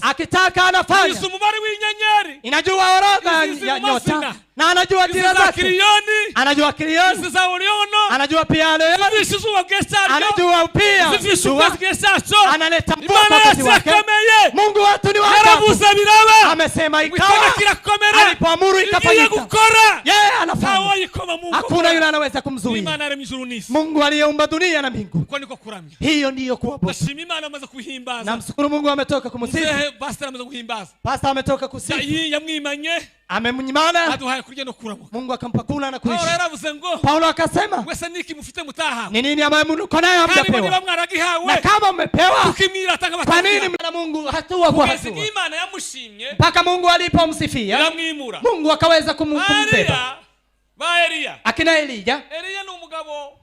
Akitaka anafanya. Izi umubare w'inyenyeri. Inajua orodha Izi ya mu nyota mazina. na anajua Izi jina za zake, Kiriyoni. anajua Kilioni, Izi za Oriono. anajua pia Leoni, Zifisha izuba bwe cyaryo. anajua pia Zifisha jua, ukwezi bwe cyacyo. analeta mvua Imana kwa wakati yacu wake. irakomeye. Mungu wetu ni wa ajabu, Yaravuze biraba. amesema ikawa, Itegeko kirakomera. alipoamuru Igiye ikafanyika. gukora. Yeye anafanya, Ntawayikoma mu hakuna nkokora. yule anaweza kumzuia. Imana yaremye ijuru n'isi. Mungu aliyeumba dunia na mbingu, Uko niko kuramya. hiyo ndiyo kuabudu. Ndashima Imana amaze kuhimbaza. Namshukuru Mungu ametoka kumsifu, Muzehe pastor amaze guhimbaza. pasta ametoka kusifu, Yamwimanye amemnyimana aduhaye kurya no kuramuka. Mungu akampa kula na Paulo kuishi. yaravuze ngo Paulo akasema, wese niki mufite mutahawe. ni nini ambayo mko nayo Kandi ngo niba hamjapewa? mwaragihawe Na kama mmepewa, tukimwirata kwa nini nk'abatagira. mna Mungu hatua kwa Kugeza hatua igihe Imana yamushimye mpaka Mungu alipomsifia, iramwimura. Mungu akaweza kumbeba. Eliya ba Eliya. Akina Elija, Eliya ni umugabo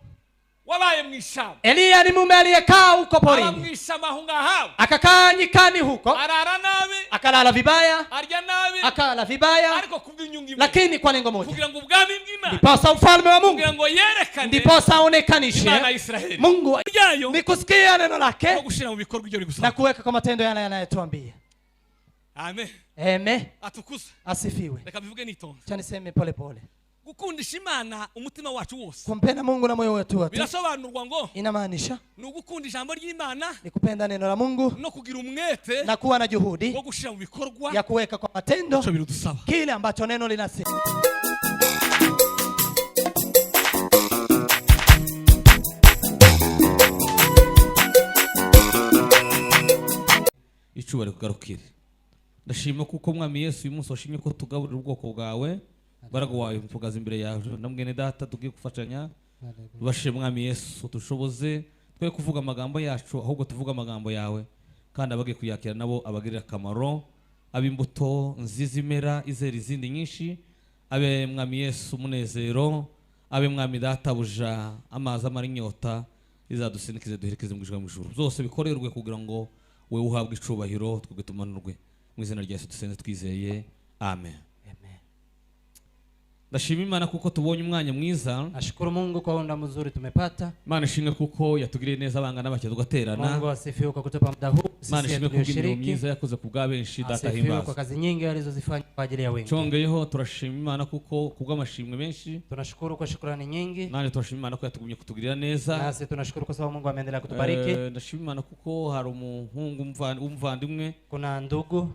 wabaye mu ishyamba. Eliya ni mume aliyekaa huko Aba mu porini, ishyamba aho ngaho. akakaa nyikani huko, Arara nabi, akalala vibaya, arya nabi, akala vibaya, ariko kubw'inyungu imwe. lakini kwa lengo moja, Kugira ngo ubwami bw'Imana, ndiposa ufalme wa Mungu, kugira ngo yerekane ndiposa aonekanishe Imana ya Isiraheli. Mungu Ryayo ni kusikia neno lake no gushyira mu bikorwa ibyo na rigusaba. kuweka kwa matendo yale yanayotuambia. Amen. Amen. Atukuze. Asifiwe. Reka bivuge nitonze. Acha niseme pole pole. Gukundisha Imana umutima wacu wose. Kumpenda Mungu na moyo wetu wote Birasobanurwa ngo inamaanisha ni ugukunda ijambo ry'Imana ni kupenda neno la Mungu no kugira umwete na kuwa na juhudi wo gushyira mu bikorwa ya kuweka kwa matendo icyo birudusaba. kile ambacho neno linasema. Icubahiro kugarukire. Ndashima kuko Mwami Yesu uyu munsi washimye ko tugaburira ubwoko bwawe, mbaraga wawe mvugaza imbere yawe na mwene data tugiye gufatanya. Tubashe Mwami Yesu dushoboze twe kuvuga amagambo yacu ahubwo tuvuga amagambo yawe, kandi abagiye kuyakira nabo abagirira akamaro, ab'imbuto nziza imera izera izindi nyinshi, abe Mwami Yesu umunezero, abe Mwami databuja amazi amara inyota, izadusindikize duherekeze mu ijuru. Byose bikorerwe kugira ngo wewe uhabwe icubahiro, twebwe tumanurwe. Mu izina rya Yesu dusenze twizeye, amen. Amen. Ndashima Imana kuko tubonye umwanya mwiza. Nashukuru Mungu kwa muda mzuri tumepata. Imana ishimwe kuko yatugiriye neza abangana bake tugaterana. Mungu asifiwe kwa kutupa muda huu Imana sisi ishimwe kubw'imirimo tulioshiriki. myiza yakoze ku bwa benshi, data Asifiwe kwa himbaza. kazi nyingi alizozifanya kwa ajili ya wengi. Congeyeho turashima Imana kuko kubw'amashimwe menshi, Tunashukuru kwa shukrani nyingi. nanjye turashima Imana ko yatugumye kutugirira neza. Nasi tunashukuru kwa sababu Mungu ameendelea kutubariki. Ndashima Imana kuko hari umuhungu w'umuvandimwe, Kuna ndugu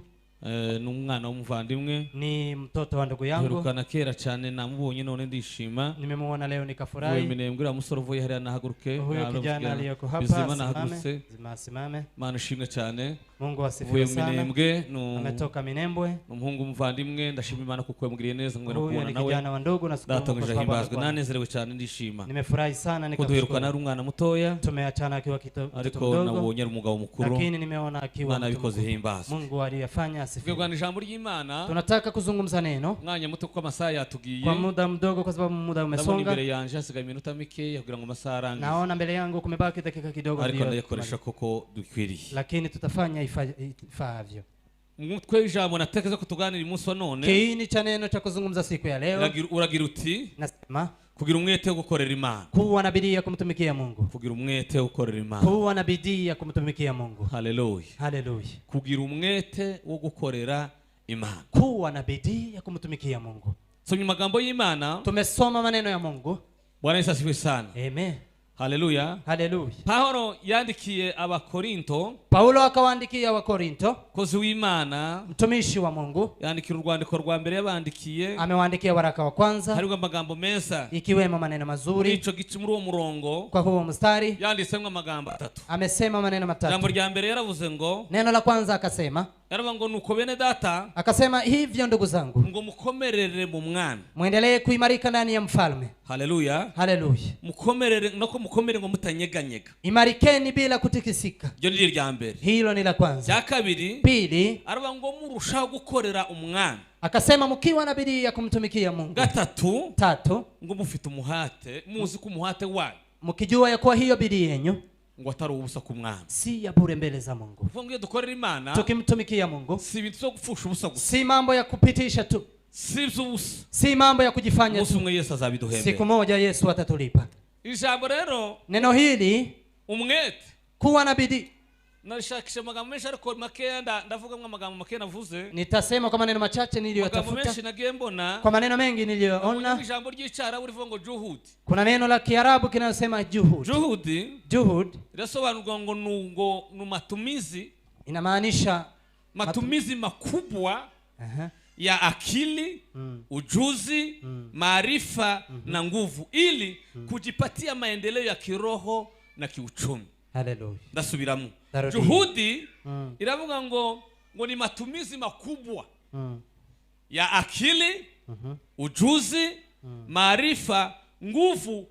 ni umwana w'umuvandimwe ni mtoto wa ndugu yangu, duherukana kera cyane, namubonye none ndishima. nimemuona leo nikafurahi. Minembwe uriya musore uvuye hariya nahaguruke, Huyo kijana aliyeko hapa bizima asimame, nahagurutse. zima asimame. Imana ishimwe cyane. Mungu Uvuye asifiwe mu sana. Minembwe ni Ametoka Minembwe. umuhungu w'umuvandimwe, ndashima Imana kuko yamugiriye neza ngo Huyo kubona ni nawe. kijana wa ndugu, nashukuru Data Mungu kwa ngo sababu ahimbazwe. amekuwa. Nanezerewe cyane ndishima Nimefurahi sana ko duherukana nikamshukuru. ari umwana mutoya, Tumeachana akiwa mtoto ariko mdogo, nabonye ari umugabo mukuru. lakini nimeona akiwa Imana mtu yabikoze mkubwa. himbazwe. Mungu aliyefanya asifiwe. Twebwana ijambo ry'Imana Tunataka kuzungumza neno umwanya muto kuko amasaha yatugiye. kwa muda mdogo, kwa sababu muda Ndabona umesonga. imbere yanje hasigaye iminota mikeya kugira ngo amasaha arangize, Naona mbele yangu kumebaki dakika kidogo, ariko ndio ndayakoresha koko dukwiriye. lakini tutafanya ifaavyo. Umutwe w'ijambo natekereza ko tuganira umunsi wa none Kiini cha neno cha kuzungumza siku ya leo uragira uti nasema kugira umwete wo gukorera Imana, kuwa na bidii ya kumtumikia Mungu, kugira umwete wo gukorera Imana. kuwa na bidii ya kumtumikia Mungu. Haleluya. Haleluya! Kugira umwete wo gukorera Imana. Kuwa na bidii ya kumtumikia Mungu. Somye amagambo y'Imana. Tumesoma maneno ya Mungu. Bwana Yesu asifiwe sana. Amen. Haleluya. Haleluya. Paulo yandikiye Abakorinto, Paulo akawaandikia Wakorinto, kozi w'Imana, mtumishi wa Mungu, yandikira urwandiko rwa mbere yabandikiye, amewaandikia waraka wa kwanza hariho amagambo meza. ikiwemo maneno Muri mazuri. ico gice, muri uwo murongo Kwa huo mstari yanditsemo amagambo atatu. amesema maneno Ijambo matatu. rya mbere yaravuze ngo, Neno la kwanza akasema, yaravuga ngo nuko bene data, akasema hivyo ndugu zangu, ngo mukomerere mu mwami. mwendelee kuimarika ndani ya mfalme. Haleluya. Haleluya. Mukomerere nako mukomere ngo mutanyeganyega. Imarikeni bila kutikisika. Iryo ni irya mbere. Hilo ni la kwanza. Rya kabiri Pili aravuga ngo murushaho gukorera umwami. akasema mkiwa na bidii ya kumtumikia Mungu. Gatatu Tatu, ngo mufite umuhate, muzi ko umuhate wanyu mkijua ya kuwa hiyo bidii yenyu ngo atari ubusa ku mwami. si ya bure mbele za Mungu. Kuvuga ngo iyo dukorera Imana Tukimtumikia Mungu si ibintu byo gupfusha ubusa gusa, si mambo ya kupitisha tu, si iby'ubusa. si mambo ya kujifanya Umunsi tu. umwe Yesu azabiduhembera. Siku moja Yesu atatulipa. Ijambo rero Neno hili umwete kuwa na bidii Nashakisha amagambo menshi ariko makeya ndavuga amagambo makeya navuze. Nitasema kwa maneno machache niliyotafuta. Menshi nagiye mbona. Kwa maneno mengi niliyoona. Ijambo ry'icyarabu rivuga ngo juhudi. Kuna neno la Kiarabu kinalosema juhud. Juhudi. Juhud rirasobanurwa ngo nungo matumizi, inamaanisha matumizi makubwa ya akili, ujuzi, maarifa na nguvu ili kujipatia maendeleo ya kiroho na kiuchumi. Haleluya. Ndasubiramo. Juhudi iravuga ngo ni matumizi makubwa ya akili, ujuzi, maarifa, nguvu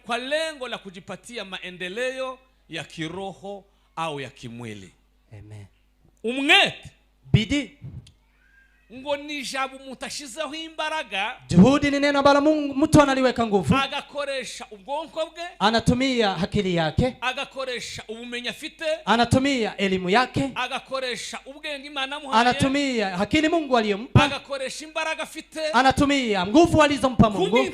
kwa lengo la kujipatia maendeleo ya kiroho au ya kimwili. Amen. Umwete, bidii, ngo ni ijambo umuntu ashizeho imbaraga. Juhudi ni neno ambalo Mungu mtu analiweka nguvu. Agakoresha ubwonko bwe, anatumia akili yake, agakoresha ubumenyi afite, anatumia elimu yake, agakoresha ubwenge Imana amuhaye, anatumia akili Mungu aliyompa, agakoresha imbaraga afite, anatumia nguvu alizompa Mungu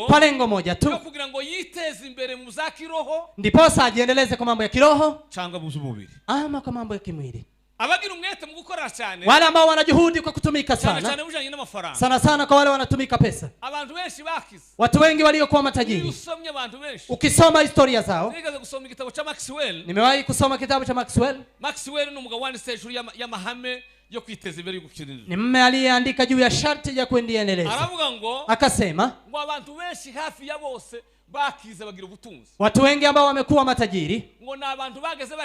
kwa lengo moja tu, kugira ngo yiteze imbere mu za kiroho, ndiposa ajiendeleze kwa mambo ya kiroho cyangwa mu z'umubiri ama kwa mambo ya kimwili. Abagira umwete mu gukora cyane, wale ambao wanajuhudi kwa kutumika sana, cyane ujanye n'amafaranga, sana sana kwa wale wanatumika pesa. Abantu benshi bakize, watu wengi waliokuwa matajiri, usomye abantu benshi, ukisoma historia zao. Nigeze gusoma igitabo cha Maxwell. Nimewahi kusoma kitabu cha Maxwell. Maxwell ni umugabo wanditse hejuru y'amahame yo kwiteza imbere y'ugukirira. Ni mume aliyeandika juu ya sharti ya kuendeleza. Aravuga ngo, akasema ngo abantu benshi hafi ya bose bakize bagira ubutunzi. Watu wengi ambao wamekuwa matajiri ngo ni abantu bageze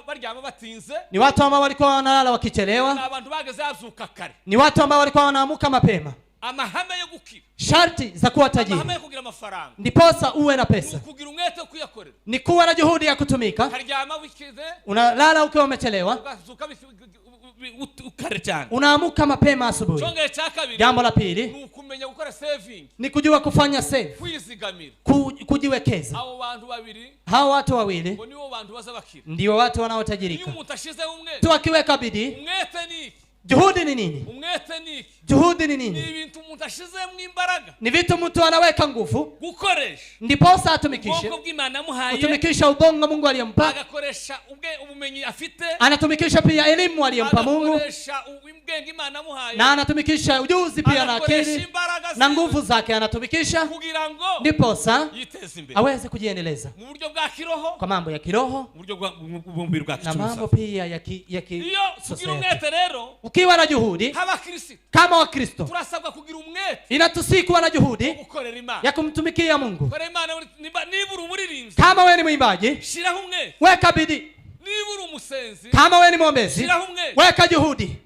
baryama batinze, ni watu ambao walikuwa wanalala wakichelewa, ni abantu bageze bazuka kare, ni watu ambao walikuwa wanaamuka mapema. Amahame yo gukira, sharti za kuwa tajiri, amahame yo kugira amafaranga, ndiposa uwe na pesa, kugira umwete wo kuyakorera, ni kuwa na juhudi ya kutumika. Karyama wikize, unalala ukiwa umechelewa, ukazuka kare cyane, unaamuka mapema asubuhi. Jambo la pili ni ukumenya gukora saving, ni kujua kufanya save, kwizigamira, kujiwekeza. Hao bantu babiri, hao watu wawili ngo nibo bantu bazabakira, ndio watu wanaotajirika. Tu akiweka bidii. Umwete ni juhudi ni nini? Umwete ni juhudi ni nini? Ni ibintu umuntu ashizemo imbaraga, ni vitu mtu anaweka nguvu gukoresha, ndiposa atumikishe ubwonko bw'Imana amuhaye, kutumikisha ubongo Mungu aliyompa, agakoresha ubumenyi afite, anatumikisha pia elimu aliyompa Mungu, agakoresha ubwenge Imana amuhaye, na anatumikisha ujuzi pia na akili na nguvu zake anatumikisha, kugira ngo ndiposa yiteze imbere, aweze kujiendeleza mu buryo bwa kiroho, kwa mambo ya kiroho, mu buryo bwa bwa na mambo pia ya iyo tugira umwete rero. Ukiwa na juhudi kama Wakristo, turasabwa kugira umwete, inatusii kuwa na juhudi ya kumtumikia Mungu. Kama wewe ni mwimbaji, weka bidii. Kama wewe ni mwombezi, weka juhudi.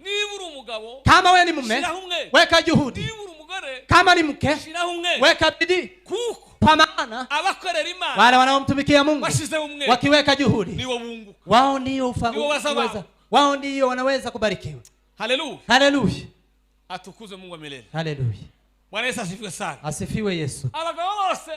Kama wewe ni mume, weka juhudi. Kama ni mke, weka bidii. Kwa maana wale wanaomtumikia Mungu wakiweka juhudi, wao ndio wao ndio wanaweza kubarikiwa. Haleluya. Haleluya. Atukuzwe Mungu milele. Haleluya. Bwana Yesu asifiwe sana. Asifiwe Yesu. Abagabo bose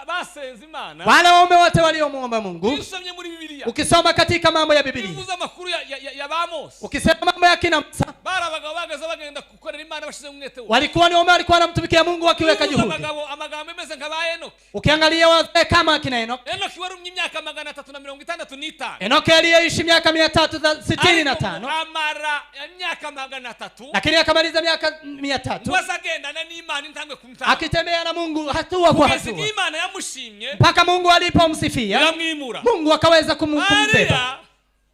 basenze Imana, wale waume wote waliomuomba Mungu, usomye muri Bibiliya, ukisoma katika mambo ya Bibiliya, uvuze amakuru ya Bamos, ukisema mambo ya kina Musa, bari abagabo bageze bagenda gukorera Imana bashize umwete wose, walikuwa ni waume walikuwa wanamtumikia Mungu wakiweka juhudi. Abagabo amagambo ameze nka ba Enoki. Ukiangalia wazee kama kina Enoki, Enoki warumye imyaka 365. Enoki aliyeishi miaka 365, amara imyaka 300, lakini akamaliza miaka 300 wazagendana n'Imana intambwe ku ntambwe, akitembea na Mungu hatua kwa hatua, Imana yamushimye mpaka Mungu alipomsifia Mungu akaweza kumbeba.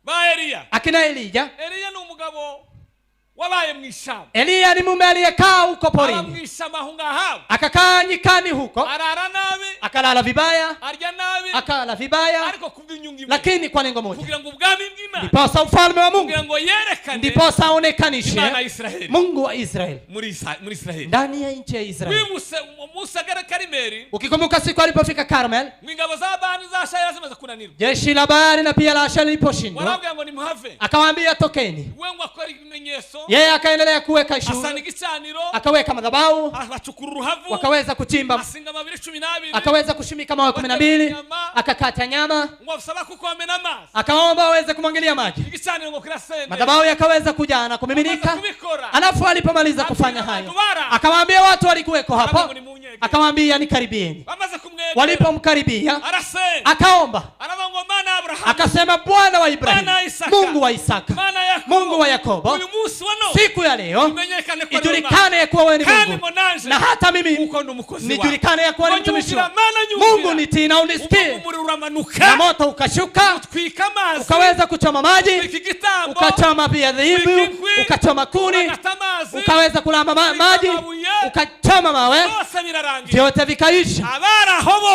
Ba Eliya, akina Eliya. Eliya ni umugabo wabaye mu ishyamba. Eliya ni mume aliyekaa huko porini, akakaa nyikani huko, arara nabi, akalala vibaya, arya nabi, akala vibaya, ariko kubw'inyungu imwe, lakini kwa lengo moja, kugira ngo ubwami bw'Imana, ndiposa ufalme wa Mungu, kugira ngo yerekane, ndiposa aonekanishe Imana ya Israeli, Mungu wa Israeli muri Israeli, ndani ya nchi ya Israeli. Wibuse Musa agera Karimeli, ukikumbuka siku alipofika Karmel, ingabo za Baali za Asheri zimaze kunanirwa, jeshi la Baali na pia la Asheri liliposhindwa, warabwira ngo nimuhave, akawaambia tokeni, we ngo akore ibimenyetso, yeye akaendelea kuweka shuhuda, akaweka madhabahu, wakaweza kuchimba, akaweza kushimika mawe 12, akakata nyama, akaomba aweze kumwangilia maji, madhabahu yakaweza kujaa na kumiminika. Alafu alipomaliza kufanya hayo, akawaambia watu walikuweko hapo, Akamwambia nikaribieni. Walipomkaribia akaomba, akasema Bwana wa Ibrahimu, Mungu wa Isaka, Mungu wa Yakobo, siku ya leo ijulikane ya kuwa wewe ni Mungu, na hata mimi nijulikane ya kuwa ni mtumishi wako. Mungu nitii na unisikie. Na moto ukashuka, ukaweza kuchoma maji, ukachoma pia dhabihu, ukachoma kuni, ukaweza kulamba maji, ukachoma mawe, vyote vikaisha.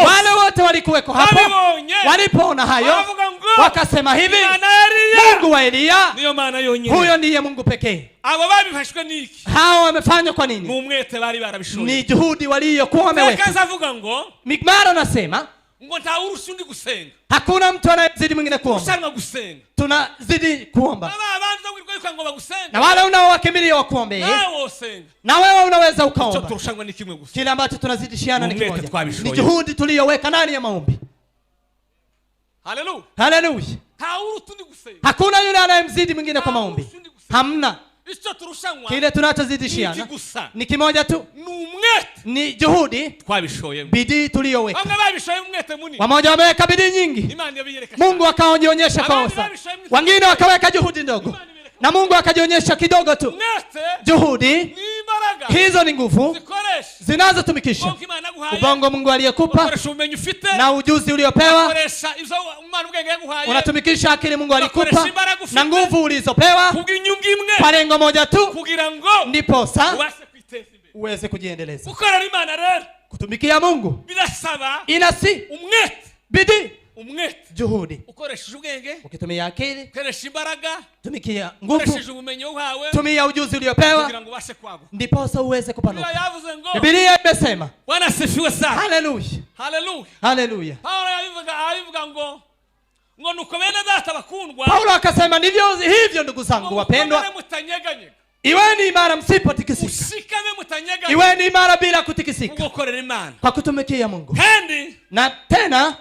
Wale wote walikuweko hapo walipoona hayo wakasema hivi, Mungu wa Eliya huyo ndiye Mungu pekee. Hao wamefanya kwa nini? Ni juhudi waliokuwa wameweka. Migmaro anasema hakuna mtu anayezidi mwingine kuomba. Tunazidi kuomba. Na wale unaowakimbilia wakuombee, na wewe unaweza ukaomba. Kile ambacho tunazidishiana ni kimoja, ni juhudi tuliyoweka ndani ya maombi. Haleluya. Haleluya. Hakuna yule anayemzidi mwingine kwa maombi. Hamna. Kile tunachozidishiana ni kimoja tu, ni juhudi, bidii tuliyoweka. Wamoja wameweka bidii nyingi, Mungu akajionyesha kwa wasa. Wengine wakaweka juhudi ndogo, na Mungu akajionyesha kidogo tu. Juhudi hizo ni nguvu zinazotumikisha ubongo Mungu aliyekupa na ujuzi uliopewa. Unatumikisha akili Mungu alikupa na nguvu ulizopewa kwa lengo moja tu, ndiposa uweze kujiendeleza. Kutumikia Mungu inasi bidii, juhudi. Ukitumia akili, tumikia nguvu, tumia ujuzi uliopewa, ndiposa uweze kupanuka. Biblia imesema. Bwana asifiwe sana. Haleluya. Haleluya. Haleluya. Paulo nuko bene data bakundwa. Paulo akasema ndivyo hivyo ndugu zangu wapendwa, iweni imara msipotikisika. Ushikame mutanyeganyega. Iweni imara bila kutikisika gukorera Imana, kwa kutumikia Mungu. Kandi na tena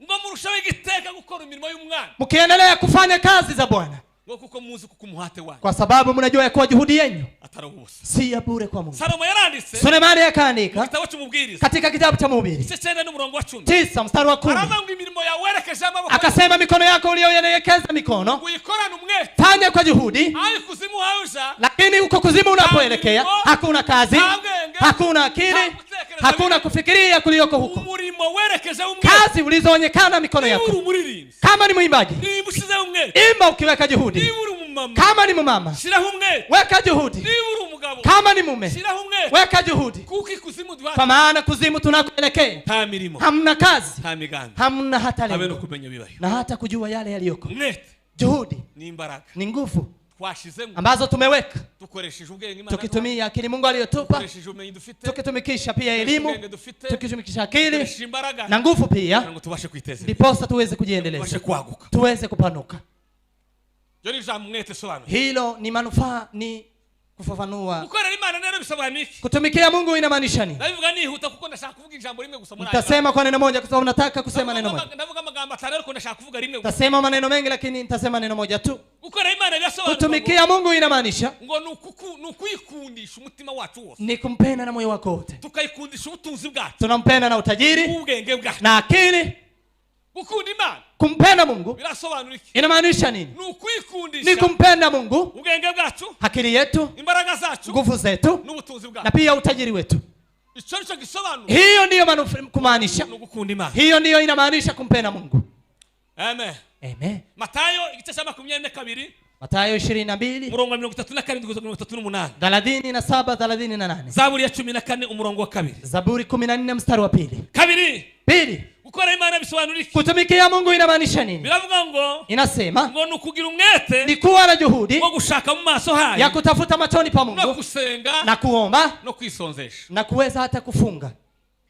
ngo murushaho igiteka gukora imirimo y'umwana, mkiendelea kufanya kazi za Bwana, ngo kuko muzi kuko umuhate wanyu, kwa sababu mnajua ya kuwa juhudi yenu atari ubusa, si ya bure kwa Mungu. Salomo yaranditse, Sulemani akaandika igitabo cy'umubwiriza, katika kitabu cha Mhubiri igice 9 n'umurongo wa 10, 9 mstari wa 10, aravuga ngo imirimo yawe werekeje amaboko, akasema mikono yako uliyoelekeza mikono uyikorane umwete, fanya kwa juhudi, ayi kuzimu hauja, lakini uko kuzimu unapoelekea hakuna kazi, hakuna akili, hakuna kufikiria kulioko huko. Umurimo werekeje umwete, kazi ulizoonekana mikono yako. Kama ni mwimbaji, imba ukiweka juhudi. Kama ni mama, weka juhudi. Kama ni mume, weka juhudi. Kwa maana kuzimu tunakoelekea hamna kazi, hamna hata lengo, na hata kujua yale yaliyoko. Juhudi ni nguvu ambazo tumeweka, tukitumia akili Mungu aliyotupa, tukitumikisha pia elimu, tukitumikisha akili na nguvu pia, ndiposa tuweze kujiendeleza, tuweze kupanuka. Hilo ni manufaa, ni kufafanua. Kutumikia Mungu inamaanisha nini? Nitasema kwa neno moja kwa sababu nataka kusema neno moja. Nitasema maneno mengi lakini nitasema neno moja tu. Kutumikia Mungu inamaanisha ni kumpenda na moyo wako wote. Tunampenda na utajiri na akili. Kumpenda Mungu inamaanisha nini? Ni kumpenda Mungu, akili yetu, nguvu zetu, na pia utajiri wetu. Hiyo ndiyo kumaanisha. Hiyo ndiyo inamaanisha kumpenda Mungu. Amen. Amen. Mathayo igice cya 22, Mathayo 22, umurongo wa 37 kugeza 38, 37, 38. Zaburi ya 14 umurongo wa 2. Zaburi 14 mstari wa 2. Kabiri. Pili. Gukora Imana bisobanura iki? Kutumikia Mungu inamaanisha nini? Biravuga ngo inasema ngo nukugira umwete, ni kuwa na juhudi wo gushaka mu maso hayo, ya kutafuta machoni pa Mungu, no gusenga, na kuomba, no kwisonzesha, na kuweza hata kufunga.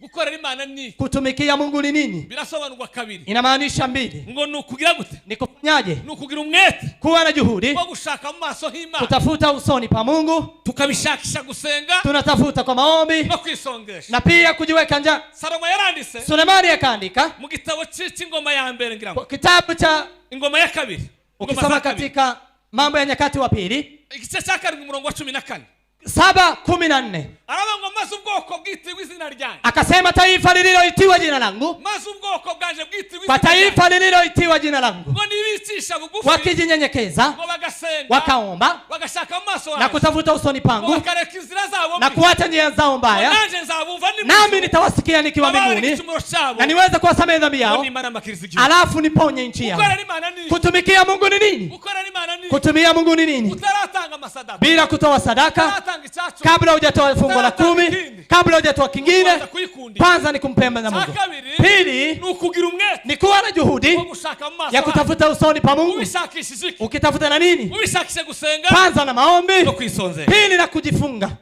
Gukorera Imana ni kutumikia Mungu ni nini? Birasobanurwa kabiri. Inamaanisha mbili. Ngo nukugira gute? Ni kufanyaje? Nukugira umwete, kuwa na juhudi wo gushaka mu maso h'Imana, kutafuta usoni pa Mungu, tukabishakisha gusenga, tunatafuta kwa maombi no kwisongesha, na pia kujiweka njaa. Salomo yaranditse, Sulemani akaandika mu gitabo cy'ingoma ya mbere, ngira ngo kitabu cha ingoma ya kabiri, ukisoma katika Mambo ya Nyakati wa Pili igice cya 7 umurongo wa 14, 7:14. Aravuga ngo maze ubwoko bwitiriwe izina ryanjye. Akasema taifa lililoitiwa jina langu, Maze ubwoko bwanje bwitiriwe kwa izina ryanjye. taifa lililoitiwa jina langu, Ngo nibicisha bugufi, wakijinyenyekeza, ngo bagasenga, wakaomba bagashaka mu maso na hanjye, kutafuta usoni ngo pangu bakareka inzira zabo na mbi, kuacha njia zao ngo mbaya, nanje nzabumva ndi mu nami ijuru, nitawasikia nikiwa mbabarire mbinguni igicumuro cyabo, na niweze kuwasamehe dhambi ngo yao, nimara mbakiriza igihugu. alafu niponye nchi yao. Gukorera Imana ni iki? Kutumikia Mungu ni nini? Gukorera Imana ni iki? Kutumia Mungu ni nini? Utaratanga amasadaka, Bila kutoa sadaka, utaratanga icyacu, kabla hujatoa fungu la 10, kabla hujatoa kingine, kwanza kuyikundira. kwanza ni kumpenda Mungu. Cya kabiri Pili ni ukugira umwete ni kuwa na juhudi wo gushaka mu maso ya hawe. kutafuta usoni pa Mungu. Ubishakishije iki? Ukitafuta na nini? Ubishakishe gusenga Kwanza na maombi, no kwisonzera. pili na kujifunga.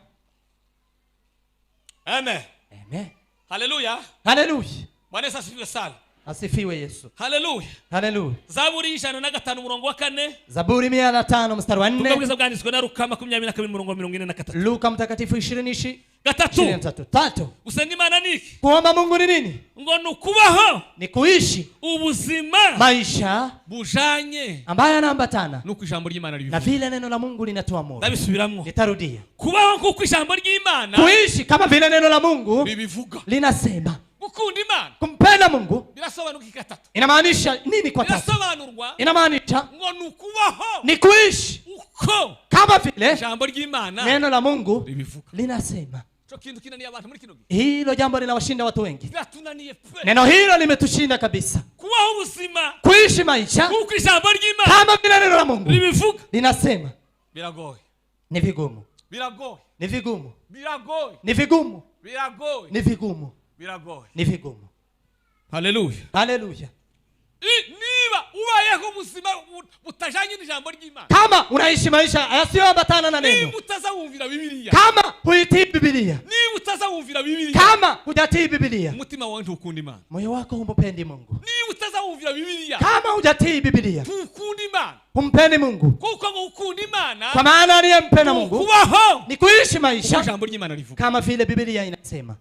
Amen. Amen. Haleluya. Haleluya. Bwana Yesu asifiwe sana. Asifiwe Yesu. Haleluya. Haleluya. Zaburi 105 umurongo wa 4. Zaburi 105 mstari wa 4. Ubutumwa bwiza bwanditswe na Luka 22 umurongo wa 43. Luka mtakatifu 23. Gatatu. Tatu. Gusenga Imana ni iki? Kuomba Mungu ni nini? Ngo ni ukubaho Ni kuishi ubuzima maisha bujanye ambayo yanaambatana nuko ijambo ry'Imana na ribivuga. vile neno la Mungu linatuamuru. Ndabisubiramwo. Nitarudia. Kubaho nk'uko ijambo ry'Imana Kuishi kama vile neno la Mungu ribivuga. linasema. Gukunda Imana Kumpenda Mungu birasobanuka gatatu. inamaanisha nini kwa tatu? Birasobanurwa Inamaanisha ngo ni ukubaho ni kuishi uko kama vile ijambo ry'Imana neno la Mungu ribivuga. linasema. Ico kintu kinaniye abantu muri kino gihe. Hilo jambo linawashinda watu wengi. Biratunaniye pe. Neno hilo limetushinda kabisa. Kubaho ubuzima Kuishi maisha nk'uko ijambo ry'Imana kama vile neno la Mungu ribivuga linasema biragoye. ni vigumu. Biragoye. Ni vigumu. Biragoye. Ni vigumu. Biragoye. Ni vigumu. Biragoye. Ni vigumu. Haleluya. Haleluya. Niba ubayeho ubuzima butajanye n'ijambo ry'Imana, Kama unaishi maisha yasiyoambatana na neno, niba utazawumvira Bibiliya, kama huitii Biblia, niba utazawumvira Bibiliya, kama hujatii Biblia, umutima wawe ntukunda Imana. moyo wako humpendi Mungu. Niba utazawumvira Bibiliya, Kama hujatii Biblia, ntukunda Imana. humpendi Mungu. Kuko ngo ukunda Imana Kwa maana aliyempenda Mungu kubaho ni kuishi uko maisha ijambo ry'Imana rivuga. kama vile Biblia inasema.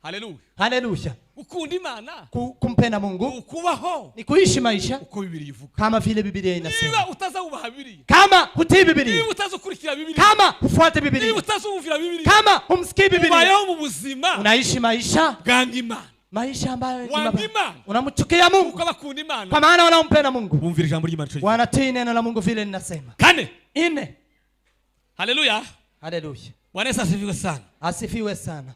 Haleluya. Haleluya. Gukunda Imana Kumpenda Mungu ukubaho ni kuishi maisha uko Bibiliya ivuga. kama vile Biblia inasema. Niba utazawubaha Bibiliya, Kama hutii Biblia, niba utazukurikira Bibiliya, kama hufuate Biblia, niba utazumvira Bibiliya, kama humsikii Biblia, ubayeho mu buzima unaishi maisha bwanga Imana. maisha ambayo ni Wanga mabaya. Imana. Unamchukia Mungu. Kuko abakunda Imana Kwa maana wanaompenda Mungu bumvira ijambo ry'Imana ico gihe. wanatii neno la Mungu vile linasema. Kane. 4. Haleluya. Haleluya. Bwana Yesu asifiwe sana. Asifiwe sana.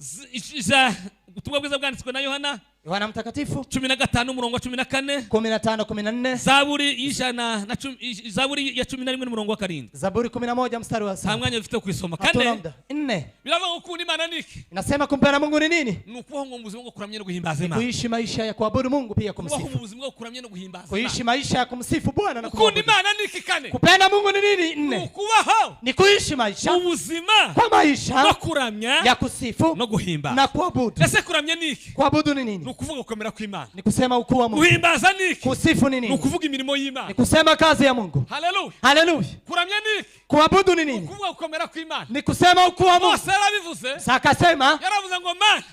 Ubutumwa bwiza bwanditswe na Yohana Yohana mtakatifu 15 umurongo wa 14. 15:14. Zaburi y'ijana na cumi, Zaburi ya 11 umurongo wa 7. Zaburi 11 mstari wa Nta 7. mwanya dufite wo kuyisoma. Hatuna Kane. muda. 4. Biravuga ngo gukunda Imana ni iki? Inasema kumpenda Mungu ni nini? Ni ukubaho ngo mu buzima bwo kuramya no guhimbaza Imana. Kuishi maisha ya kuabudu Mungu pia Kubaho mu kumsifu. buzima bwo kuramya no guhimbaza Imana. Kuishi maisha ya kumsifu Bwana na Gukunda kumwabudu. Imana ni iki kane? Kupenda Mungu ni nini? Ni 4. ukubaho Ni kuishi maisha ubuzima kwa maisha bwo kuramya ya kusifu no guhimbaza. na kuabudu. Ese kuramya ni iki? Kuabudu ni Ni nini? ukuvuga gukomera kw'Imana. Ni kusema ukuu wa Mungu. Guhimbaza ni iki? Kusifu ni Ni nini? ukuvuga imirimo y'Imana. Ni kusema kazi ya Mungu. Haleluya. Haleluya. Kuramya ni iki? Kuabudu ni nini? Ukuvuga gukomera kw'Imana. Ni kusema ukuu wa Mungu. Mose yarabivuze. Sasa akasema Yaravuze ngo Mana,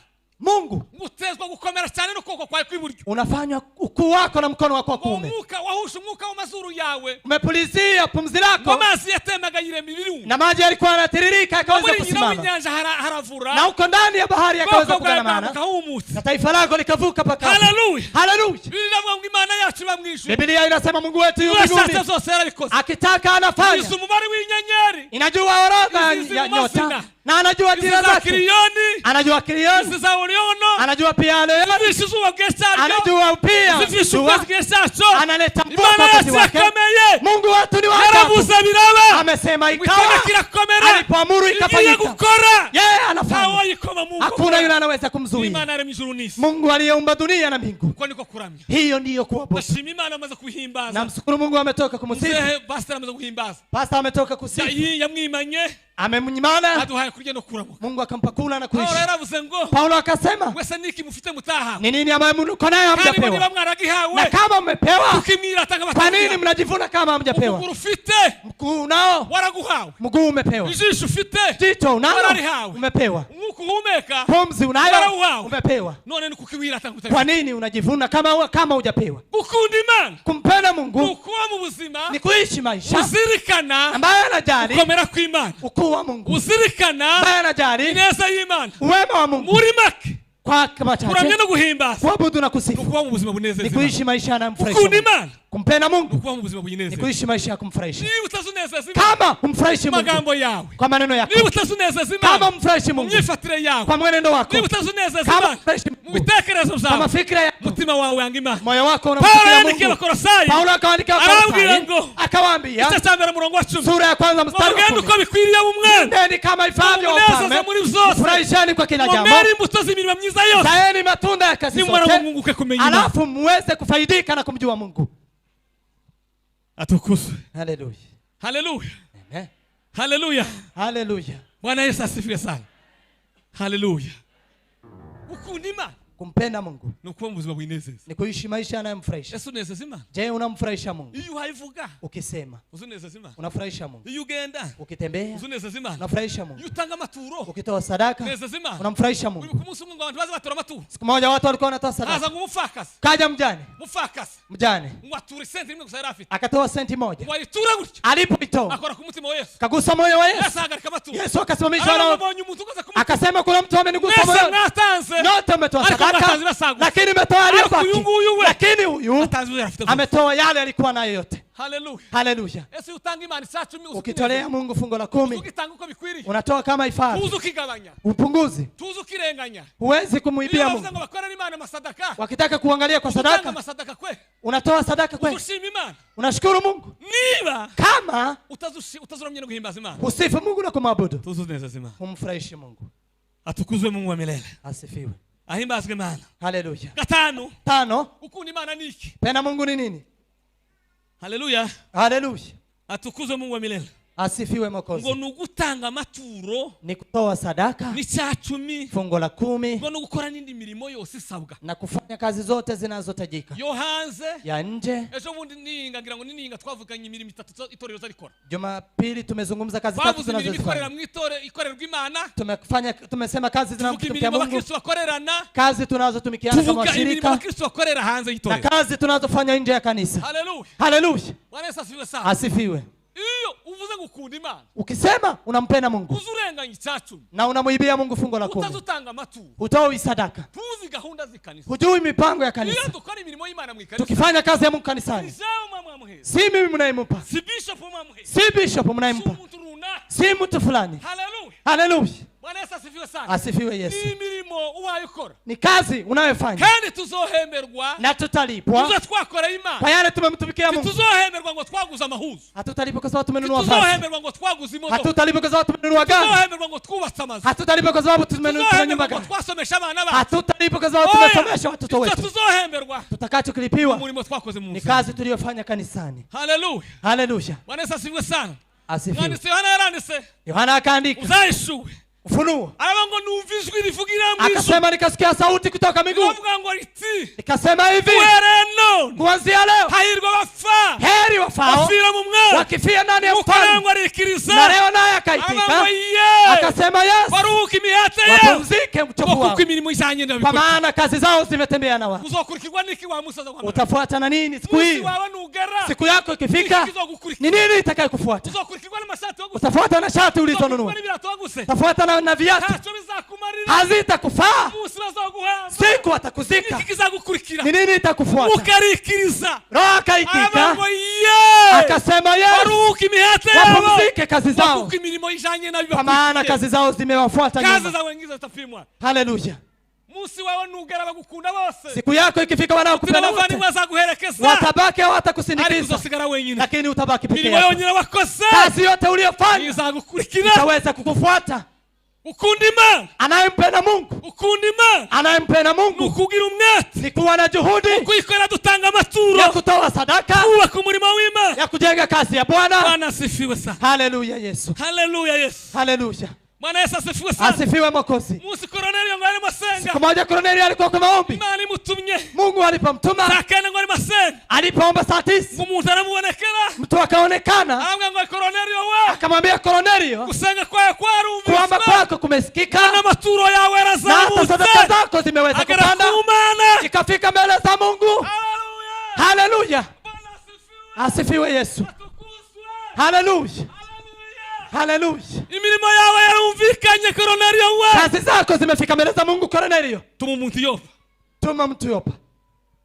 Mungu ngutezwa gukomera cyane n'ukuboko kwawe kw'iburyo. unafanywa ukuu wako na mkono wako wa kuume. Umwuka wahusha umwuka w'amazuru yawe. Umepulizia pumzi Ngo lako amazi yatemaga yirema ibirunga. na maji yalikuwa yanatiririka yakaweza Muri nyina kusimama, w'inyanja haravura. na uko ndani ya bahari yakaweza Ubwoko bwawe kuganamana, bwambuka humutse. na taifa lako likavuka paka. Haleluya. Haleluya. Bibiliya iravuga ngo Imana yacu iba mu ijuru. Biblia inasema Mungu wetu yu Yashatse mbinguni, zose yarabikoze. akitaka anafanya. Izi umubare w'inyenyeri. Inajua orodha Izi ya mu mazina. nyota na anajua Izi jina za zake, Kiriyoni. anajua Kiriyoni, Izi za Oriono. anajua pia Leoni, Zivisha izuba bwe cyaryo. anajua pia Zivisha jua, ukwezi bwe cyacyo. analeta mvua Imana kwa wakati yacu wake. irakomeye. Mungu wetu ni wa ajabu, Yaravuze biraba. amesema Itegeko ikawa, kirakomera. alipoamuru Igiye ikafanyika. gukora. Yeye anafanya, Ntawayikoma mu hakuna nkokora. yule anaweza kumzuia. Imana yaremye ijuru n'isi. Mungu aliyeumba dunia na mbingu, Uko niko kuramya. hiyo ndiyo kuabudu. Ndashima Imana amaze kuhimbaza. Namshukuru Mungu ametoka kumsifu, Muzehe pastor amaze guhimbaza. pastor ametoka kusifu, Yamwimanye amemnyimana, aduhaye kurya no kuramuka. Mungu akampa kula na Paulo kuishi. yaravuze ngo Paulo akasema, wese niki mufite mutahawe. ni nini ambayo mko nayo Kandi ngo niba hamjapewa? mwaragihawe Na kama mmepewa, tukimwirata kwa nini nk'abatagira. mnajivuna kama hamjapewa? Ukuguru ufite Mguu unao, waraguhawe. mguu umepewa. Ijisho ufite Jicho unalo, wararihawe. umepewa. Umepewa. Umwuka uhumeka, Pumzi unayo, Warawuhawe. Umepewa. None ni kuki wirata ngo Kwa utabifite? nini unajivuna kama hujapewa? Gukunda Imana Kumpenda ni Mungu ukuba mu buzima ni kuishi maisha uzirikana ambayo anajali gukomera kw'Imana, ukuu wa Mungu, uzirikana ambaye anajali ineza y'Imana. uwema wa Mungu. Muri make, Kwa kuramya machache, no guhimbaza kuabudu na ni kusifu ukuba mu buzima ni bunezeza Imana. kuishi maisha yanayomfurahisha Gukunda Mungu. Imana Kumpenda ni Mungu ukuba mu buzima ni buyinezeza. kuishi maisha ya kumfurahisha. Niba utazunezeza Imana Kama humfurahishi mu Mungu magambo yawe, kwa maneno yako, niba utazunezeza kama Imana humfurahishi mu Mungu myifatire yawe, kwa mwenendo wako, niba utazunezeza kama Imana humfurahishi mu Mungu bitekerezo kwa byawe, mafikira yako, umutima wawe wanga Imana. moyo wako Pawulo unamchukia yandikiye Mungu. Abakolosayi, Paulo akaandika arababwira Wakolosai, ngo, akawaambia igice cya mbere umurongo wa 10, sura ya kwanza ngo mstari wa mugende 10, uko bikwiriye b'umwami, Nendeni kama ifaavyo munezeze wafalme, muri byose, furahisheni kwa kila ngo jambo, mwere imbuto z'imirimo myiza yose, zaeni matunda ya kazi nimumara zote, ngo mwunguke kumenya Imana. alafu muweze kufaidika na kumjua Mungu. Atukuzwe. Haleluya. Haleluya. Amen. Haleluya. Haleluya. Bwana Yesu asifiwe sana. Haleluya. Gukunda Imana Kumpenda Mungu ni ukuba mu buzima bwinezeza. ni kuishi maisha yanayomfurahisha. Ese unezeza Imana? Je, unamfurahisha Mungu? Iyo uhayivuga, Ukisema uzunezeza Imana. unafurahisha Mungu, Iyo ugenda, ukitembea uzunezeza Imana. unafurahisha Mungu, Iyo utanga amaturo, ukitoa sadaka unezeza Imana. unamfurahisha Mungu. Uribuka umunsi umwe ngo abantu baze batora amaturo, Siku moja watu walikuwa wanatoa sadaka, haza ngo umupfakazi, kaja mjane, umupfakazi mjane ngo atura isenti rimwe gusa yari afite, akatoa senti moja. ngo ayiture gutyo, Alipoitoa akora ku mutima wa Yesu. kagusa moyo wa Yesu. Yesu ahagarika amaturo. Yesu akasimamisha Aravuga ngo wanao, mbonye umuntu ukoze ku mutima. akasema kuna mtu amenigusa Mwese moyo. mwatanze, Nyote mmetoa ariko sadaka, mwatanze basagutse. lakini mmetoa Ariko aliyobaki, uyu nguyu we lakini huyu atanze ibyo yari afite byose. ametoa yale alikuwa nayo yote. Haleluya. Haleluya. Ese iyo utanga Imana icacumi, Ukitolea Mungu fungo la 10, ugitanga uko bikwiriye, unatoa kama ifavyo, tuzi ukigabanya, upunguzi. tuzi ukirenganya. Huwezi Iyo kumuibia bavuze Mungu. ngo bakorere Imana amasadaka, Wakitaka kuangalia kwa utanga sadaka, amasadaka kwe, unatoa sadaka kweli, ushima Imana. unashukuru Mungu. Niba Kama utazuramye no guhimbaza Imana, usifu Mungu na kumwabudu, tuzi unezeza Imana. humfurahishi Mungu. Atukuzwe Mungu wa milele, Asifiwe. ahimbazwe Imana. Haleluya. Gatanu, 5, gukunda Imana ni iki? penda Mungu ni nini? Haleluya. Haleluya. Atukuzwe Mungu wa milele. Asifiwe Ngo Mwokozi. ni ugutanga amaturo Ni kutoa sadaka, n'icacumi, fungo la 10, ngo ni ugukora n'indi mirimo yose isabwa na kufanya kazi zote zinazotajika yo hanze. ya nje. Ejo bundi ninga ngira ngo nininga twavuganye imirimo itatu itorero zarikora. Jumapili tumezungumza kazi tatu Twavuze imirimo ikorera tunazozifanya. mu itore ikorerwa Imana, Tumesema kazi tuvuga zinazomtumikia imirimo Mungu, abakristo bakorerana, kazi tunazotumikiana kama tuvuga imirimo washirika, abakristo bakorera hanze na y'itorero. kazi tunazofanya nje ya kanisa. Haleluya. Haleluya. Bwana Yesu asifiwe sana. Asifiwe. Iyo uvuze gukunda Imana, Ukisema unampenda Mungu uza urenganya icacumi, na unamuibia Mungu fungo la 10, utazutanga amaturo, hutoi sadaka, tuzi gahunda z'ikanisa. hujui mipango ya Iyo kanisa. dukora imirimo y'Imana mu ikanisa, Tukifanya kazi ya Mungu kanisani, ijambo mwamuheza, si mimi mnayempa, si bishop mwamuheza, si bishop si mnayempa, umuntu runaka. si mtu fulani. Haleluya. Haleluya. Bwana Yesu asifiwe sana. Asifiwe Yesu. Ni imirimo ubaye ukora, Ni kazi unayofanya kandi tuzohemberwa na tutalipwa tuzo twakora Imana. kwa yale tumemtumikia Mungu. Tuzohemberwa ngo twaguze amahuzu, Hatutalipwa kwa sababu tumenunua vazi, tuzohemberwa ngo twaguze imodoka, hatutalipwa kwa sababu tumenunua gari, tuzohemberwa ngo twubatse amazu, hatutalipwa kwa sababu tumenunua nyumba tuzohemberwa ngo gari, twasomesha abana bacu. hatutalipwa kwa sababu Oya, tumesomesha watoto icyo wetu. tuzohemberwa Tutakachokilipiwa umurimo twakoze mu ni nzira. kazi tuliyofanya kanisani. Haleluya. Haleluya. Bwana Yesu asifiwe sana. Asifiwe. Mwanditsi Yohana yaranditse, Yohana akaandika uzahishuwe, Ufunuo, aravuga ngo numva ijwi rivugira mu ijuru, akasema nikasikia sauti kutoka mbinguni riravuga ngo riti, ikasema hivi, uhereye none kuanzia leo hahirwa abapfa heri wafao bapfira mu mwami. wakifia ndani ya Nuko mfalme. ngo arikiriza, Na leo naye aravuga ngo akaitika ye akasema, yes, baruhuka imihate yabo, wapumzike ngo uchovu kuko wao, imirimo ijanye kwa n'abikora. maana kazi zao zimetembea na wao. Uzokurikirwa n'iki wa musaza wa mbere? Utafuata na nini siku Umunsi hiyo? wawe nugera, Siku yako ikifika, niki kizogukurikira? ni nini itakayokufuata? Uzokurikirwa n'amashati waguze, Utafuata na shati uzokurikirwa ulizonunua, n'ibirato waguze, utafuata na viatu, ntacyo bizakumarira. hazitakufaa. Umunsi bazoguhamba, Siku atakuzika, niki kizagukurikira? ni nini itakufuata? Ukarikiriza, Roho aravuga akaitika ngo ye akasema, yes, baruhuka imihate yabo, wapumzike kazi zao, kuko imirimo ijanye kwa maana kazi zao zimewafuata kazi nyuma. zawe ngizo zitapimwa. Haleluya! Umunsi wawe nugera bagukunda bose, Siku yako ikifika, wanaokupenda wote n'abavandimwe bazaguherekeza, watabaki au ariko watakusindikiza, uzosigara wenyine. lakini utabaki peke Imirimo yako. yonyine wakoze Kazi yote uliyofanya izagukurikira. itaweza kukufuata. Ukunda Imana, Anayempenda Mungu, ukunda Imana anayempenda ni Mungu ukugira umwete, ni kuwa na juhudi kuyikorera dutanga amaturo, ya kutoa sadaka, kubaka umurimo w'Imana. ya kujenga kazi ya Bwana. Bwana asifiwe sana. Haleluya Yesu, Haleluya Yesu. haleluya. Bwana Yesu asifiwe sana. Asifiwe Mwokozi. Munsi Kornelio ngo arimo asenga. Siku moja Kornelio alikuwa kwa maombi. Imana imutumye. Mungu alipomtuma. Saa kenda ngo arimo asenga. Alipoomba saa 9. Umuntu aramubonekera. Mtu akaonekana. Aramubwira ngo Kornelio we. Akamwambia Kornelio, gusenga kwawe kwarumviswe. Kuomba kwako kumesikika. N'amaturo yawe yarazamutse. Na hata sadaka zako zimeweza kupanda. Ikafika mbele za Mungu. Haleluya. Asifiwe Yesu. Haleluya. Haleluya. Imirimo yawe yarumvikanye Kornelio we. Kazi zako zimefika mbele za Mungu Kornelio. Tuma umuntu Yopa. Tuma mtu Yopa.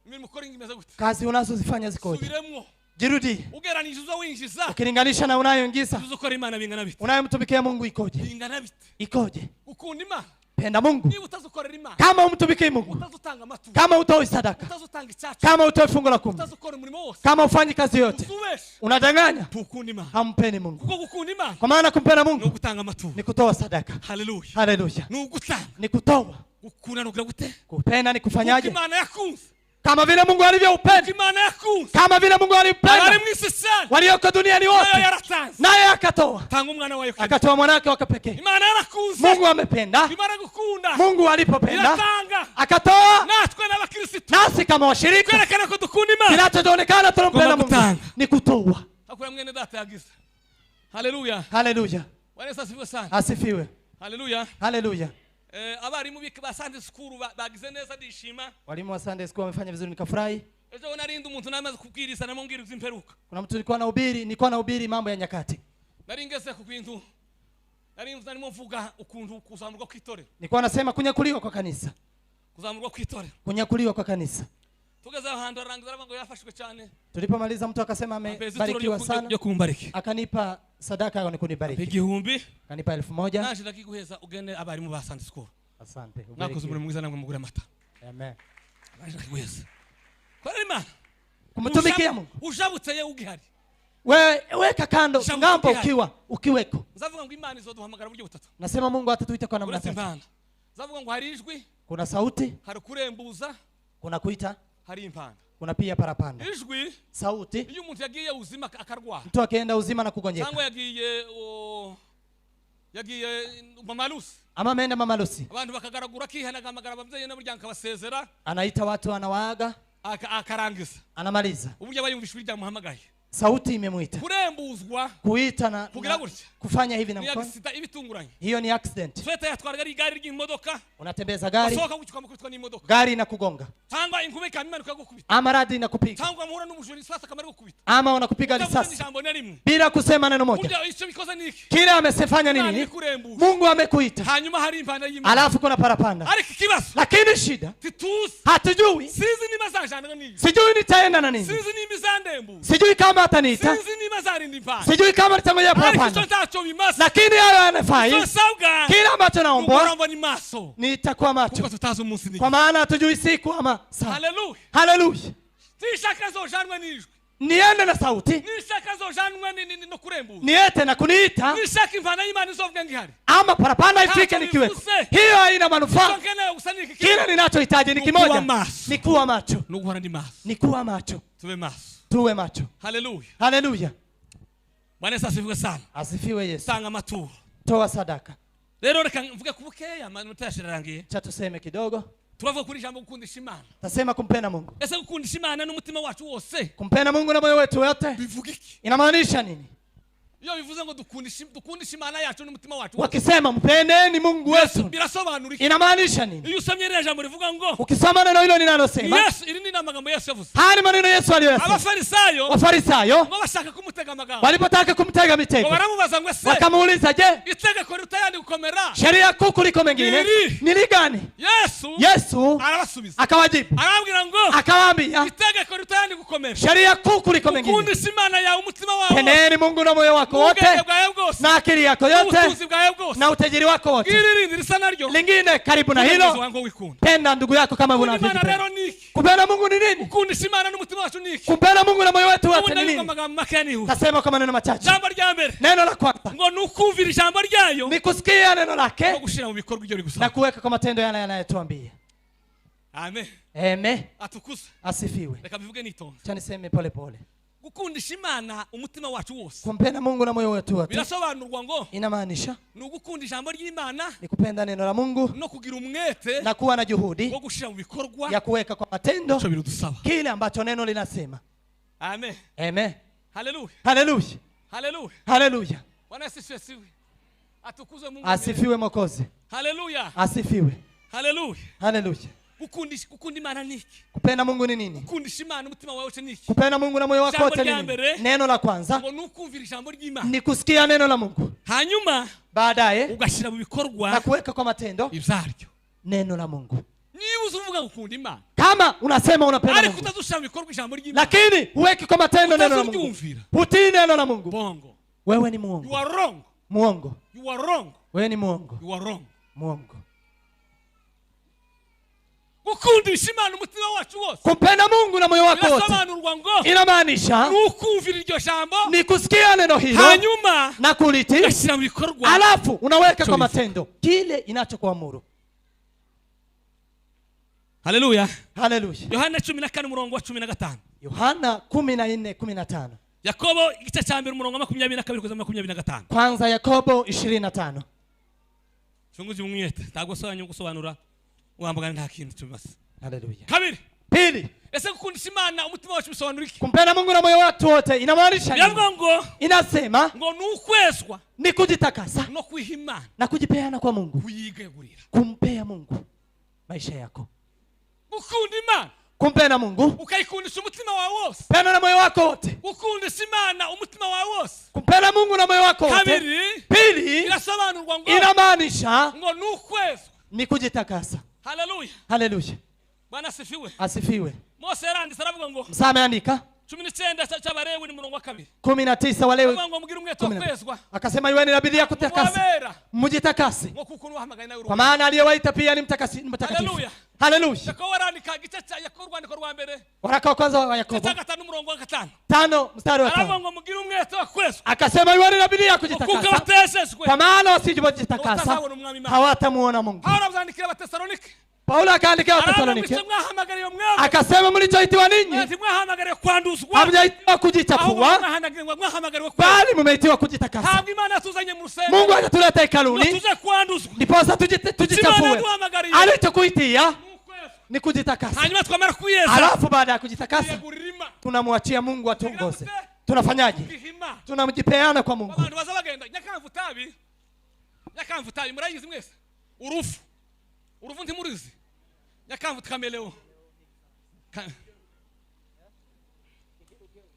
Imirimo ukora imeze gute? Kazi unazozifanya zikoje? Subiremwo. Jirudie. Ugeranije uzo winjiza. Ukilinganisha na unayoingiza. Uzo ukora Imana bingana bite? Unayomtumikia Mungu ikoje? Bingana bite? Ikoje? Ukunda Imana. Penda Mungu. Niba utazukorera Imana. Kama umtumikii Mungu. Utazutanga amaturo. Kama utoi sadaka. Utazutanga icyacu. Kama utoi fungu la 10. Utazukora umurimo wose. Kama ufanyi kazi yote. Uzubeshe. Unadanganya. Tukunda Imana. Hampeni Mungu. Kuko gukunda Imana. Kwa maana kumpenda Mungu ni ugutanga amaturo. Ni kutoa sadaka. Haleluya. Haleluya. Ni ugutanga. Ni kutoa. Gukunda no gute? Kupenda ni kufanyaje? Imana yakunze. Kama vile Mungu alivyoupenda. Imana yakunze. Kama vile Mungu alipenda. Walioko duniani wote. Naye akatoa. Tanga umwana wayo. Akatoa mwanake wa pekee. Imana yarakunze. Mungu amependa. Imana gukunda. Mungu alipopenda. Iratanga. Akatoa. Natwe n'abakristo. Nasi kama washirika. Kwerekana ko dukunda Imana. Kinachoonekana tunampenda Mungu. Ni kutoa. Hakuna mwene data yagize. Haleluya. Haleluya. Bwana Yesu asifiwe sana. Asifiwe. Haleluya. Haleluya. Abarimu ba Sunday school bagize neza ndishima. Walimu wa Sunday school wamefanya vizuri nikafurahi. Ejo narinda umuntu namaze kubwiriza namubwira iby'imperuka. Kuna mtu nilikuwa nahubiri, nilikuwa nahubiri mambo ya nyakati. Naringeze ku bintu. Narimo mvuga ukuntu kuzamurwa kw'itorero. Nilikuwa nasema kunyakuliwa kwa kanisa. Kuzamurwa kw'itorero. Kunyakuliwa kwa kanisa. Tugeze ahantu arangiza aravuga ngo yafashwe cyane. Tulipomaliza mtu akasema amebarikiwa sana. Akanipa sadaka ya kunibariki. 1000. Akanipa 1000. Naje ndakiguheza ugene abarimu ba Sunday school. Asante. Mwakoze umurimo mwiza namwe mugura amata. Amen. Naje ndakiguheza. Kwa Imana. Kumtumikia Mungu. Ujabutse ye ugihari. Wewe weka kando ngambo ukiwa ukiweko. Nzavuga ngo Imana izoduhamagara buryo butatu. Nasema Mungu atatuita kwa namna tatu. Nzavuga ngo hari ijwi. Kuna sauti. Hari kurembuza. Kuna kuita. Hari impanda. Kuna pia parapanda. Ijwi. Sauti. Iyo umuntu yagiye uzima akarwara. Mtu akaenda uzima na kugonjeka. Cyangwa yagiye mamalusi. Ama ameenda mamalusi. Abantu bakagaragura kihanagamagara abavyeyi n'aburyanka basezera. Anaita watu anawaaga. Akarangiza. Anamaliza. Uburyo abayumvishwe ryamuhamagaye. Sauti imemuita. Kurembuzwa. Kuita na kugira gutya. Kufanya hivi na mkono. Hiyo ni accident. Sweta yatwara igari ry'imodoka. Unatembeza gari. Sohoka gucyuka n'imodoka. Gari inakugonga. Cyangwa inkuba ikamimanuka gukubita. Ama radi inakupiga. Cyangwa muhura n'umujura isasa akamara gukubita. Ama unakupiga risasi. Bila kusema neno moja. Kile amesefanya nini? Mungu amekuita. Hanyuma hari impanda y'Imana. Alafu kuna parapanda. Ariko ikibazo. Lakini shida. Hatujui. Sinzi niba azajana nini. Sijui nitaenda na nini. Sinzi niba izandembu. Sijui kama ataniita. Sinzi niba azarinda impanda. Sijui kama nitangojea parapanda. Lakini hayo yanafai. Kila ambacho naomba nitakuwa macho. Kwa maana hatujui siku ama saa. Haleluya. Haleluya. Niende na sauti. Niete na kuniita. Ama parapanda ifike nikiweko. Hiyo haina manufaa. Kile ninachohitaji ni kimoja. Ni kuwa macho. Ni kuwa macho. Tuwe macho. Haleluya. Haleluya. Bwana Yesu asifiwe sana. Asifiwe Yesu. Tanga amaturo. Toa sadaka. Rero reka mvuge kubukeya amanota yashirarangiye. Cha tuseme kidogo. Turavuga kuri ijambo gukundisha Imana. Tasema kumpenda Mungu. Ese gukundisha Imana n'umutima wacu wose. Kumpenda Mungu na moyo wetu wote. Bivuga iki? Inamaanisha nini? Iyo bivuze ngo dukundisha Imana yacu n'umutima wacu. Wakisema mpendeni Mungu wetu. Birasobanura iki? Inamaanisha nini? Iyo usomye rero jambo rivuga ngo ukisoma neno hilo ninalosema. Yesu iri ni amagambo Yesu yavuze. Haya maneno Yesu aliyoyasema. Abafarisayo. Wafarisayo ngo bashaka kumutega amagambo. Walipotaka kumtega mitego. Baramubaza ngo ese wakamuuliza je, itegeko ritayandi gukomera? Sheria kuu kuliko mengine ni ligani? Yesu arabasubiza. Akawajibu. Arababwira ngo akawaambia itegeko ritayandi gukomera. Sheria kuu kuliko mengine. Gukundisha Imana yawe umutima wawe. Pendeni Mungu na moyo wako wote na akili yako yote na utajiri wako wote. Lingine karibu na hilo, penda ndugu yako kama unavyojipenda. Kupenda Mungu ni nini? Kupenda Mungu na moyo wetu wote ni nini? Tasema kwa maneno machache. Neno la kwanza ni kusikia neno lake na kuweka kwa matendo yale yanayotuambia. Amen. Amen. Atukuzwe. Asifiwe. Reka bivuge nitonze. Acha niseme pole pole. Gukundisha Imana umutima wacu wose. Kumpenda Mungu na moyo wetu wote. Birasobanurwa ngo inamaanisha ni ugukunda ijambo ry'Imana, ni kupenda neno la Mungu no kugira umwete na kuwa na juhudi wo gushira mu bikorwa ya kuweka kwa matendo ico birudusaba kile ambacho neno linasema. Amen. Amen. Haleluya. Haleluya. Haleluya. Haleluya. Bwana asifiwe. Atukuzwe Mungu. Asifiwe Mwokozi. Haleluya. Asifiwe. Haleluya. Haleluya. Gukunda Imana ni iki? Kupenda Mungu ni nini? Gukundisha Imana umutima wawe wose ni iki? Kupenda Mungu na moyo wako wote ni nini? Neno la kwanza ngo nukumvira ijambo ry'Imana, ni kusikia neno la Mungu. Hanyuma baadaye ugashira mu bikorwa na kuweka kwa matendo ivyaryo neno la Mungu. Niba uvuga gukunda Imana, kama unasema unapenda ariko Mungu, utazushira mu bikorwa ijambo ry'Imana, lakini uweke kwa matendo neno la Mungu, hutii neno la Mungu, bongo. Wewe ni muongo. You are wrong. Muongo. You are wrong. Wewe ni muongo. You are wrong. Muongo. Gukundisha Imana umutima wacu wose, kumpenda Mungu na moyo wako wote, inamaanisha nukumvira iryo jambo, ni kusikia neno hilo, hanyuma na kulitii, ugashyira mu bikorwa, alafu unaweka kwa matendo kile inachokuamuru. Haleluya. Haleluya. Yohana 14 umurongo wa 15. Yohana 14:15. Yakobo igice cya mbere umurongo wa 22 kugeza 25. Kwanza Yakobo 25. Chunguzi umwete ntabwo sobanura gusobanura wambagana nta kintu tubasa. Haleluya. Kabiri. Pili. Ese gukundisha Imana umutima wacu bisobanura iki? Kumpenda Mungu na moyo wako wote inamaanisha nini? Biravuga ngo inasema ngo nukwezwa ni kujitakasa no kwiha Imana na kujipeana kwa Mungu, kuyigegurira, kumpea Mungu maisha yako. Gukunda Imana, kumpenda Mungu, ukayikundisha umutima wawe wose, penda na moyo wako wote, gukundisha Imana umutima wawe wose, kumpenda Mungu na moyo wako wote. Kabiri. Pili. Birasobanurwa ngo inamaanisha ngo nukwezwa ni kujitakasa. Haleluya. Haleluya. Bwana asifiwe. Asifiwe. Mose yaranditse aravuga ngo Musa ameandika 19 cy'Abalewi ni murongo wa 2. 19 Walewi. Ngo mugire umwete wo kwezwa. Akasema iweni na bidii ya kutakasa. Mjitakase. Kwa maana aliyewaita pia ni mtakatifu. Haleluya. Haleluya. Yakobo arandika igice cya Yakobo urwandiko rwa mbere. Waraka wa kwanza wa Yakobo. 5 umurongo wa 5. 5 mstari wa 5. Aravuga ngo mugire umwete wo kwezwa. Akasema iweni na bidii ya kujitakasa. Kwa maana wasipojitakasa hawatamuona Mungu. Paulo abyandikira Abatesalonike. Paulo akaandika Watesalonike. Akasema mlichoitiwa ninyi hamjaitiwa kujichafua, bali mmeitiwa kujitakasa. Mungu hajatuleta hekaluni ndiposa tujichafue. Alichokuitia ni kujitakasa. Alafu baada ya kujitakasa tunamwachia Mungu atuongoze. Tunafanyaje? Tunamjipeana kwa Mungu. Urufu ntimurizi. Nyakamvu kameleo.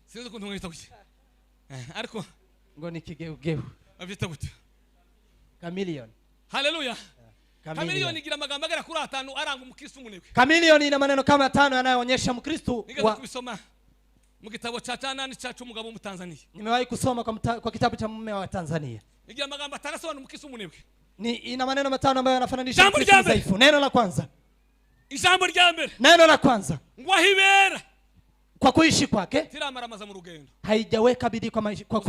Sinzi ukuntu mwita gutya. Ariko ngo ni kigeugeu. Abyita gutya. Chameleon. Haleluya. Chameleon igira amagambo agera kuri 5 aranga umukristo umunebwe. Chameleon ina maneno kama 5 yanayoonyesha Mkristo wa kubisoma mu gitabo cha 8 cha umugabo wo mu Tanzania. Nimewahi kusoma kwa kitabu cha mume wa Tanzania. Igira amagambo 5 asobanura umukristo umunebwe. Ni ina maneno 5 ambayo yanafananisha Mkristo dhaifu. Neno la kwanza. Ijambo rya mbere. Neno la kwanza. Ngo ahibera kwa kuishi kwake tiramaramaza mu rugendo. Haijaweka bidii kwa maisha kwa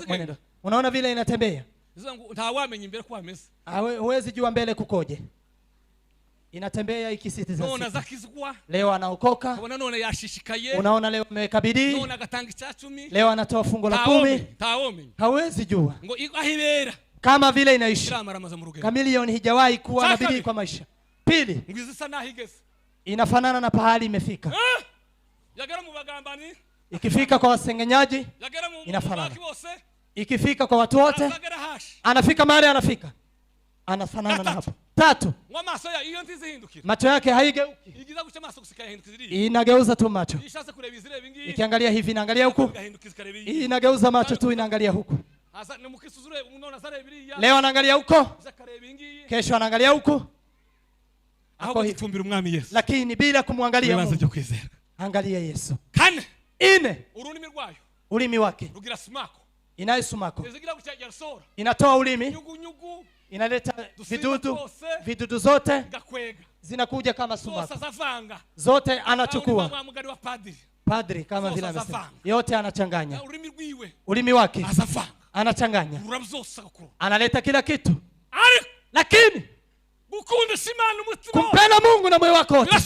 mwenendo. Unaona vile inatembea? Nta wamenya imbere kwa ameze. Huwezi jua mbele kukoje. Inatembea ikisitiza. None azakizwa. Leo anaokoka. Ubona none yashishikaye. Unaona leo ameweka bidii. None agatanga 10. Leo anatoa fungu la 10. Hawezi jua. Ngo ahibera kama vile inaishi. Tiramaramaza mu rugendo. Chameleon hijawahi kuwa na bidii kwa maisha. Pili, inafanana na pahali imefika. Ikifika kwa wasengenyaji inafanana. Ikifika kwa watu wote anafika mahali anafika. Anafanana na hapo. Tatu, macho yake haigeuki. Inageuza tu macho. Ikiangalia hivi inaangalia huku. Inageuza macho tu inaangalia huku. Leo anaangalia huko. Kesho anaangalia huku. Lakini bila kumwangalia Mungu. Angalia Yesu. Kane. Ine. Ururimi rwayo. Ulimi wake. Rugira sumako. Inayo sumako. Inatoa ulimi. Nyugu. Inaleta vidudu. Vidudu zote zinakuja kama sumako. Zote anachukua. Padri kama vile amesema. Yote anachanganya. Ulimi wake. Anachanganya. Analeta kila kitu. Lakini kumpenda Mungu na moyo wako wote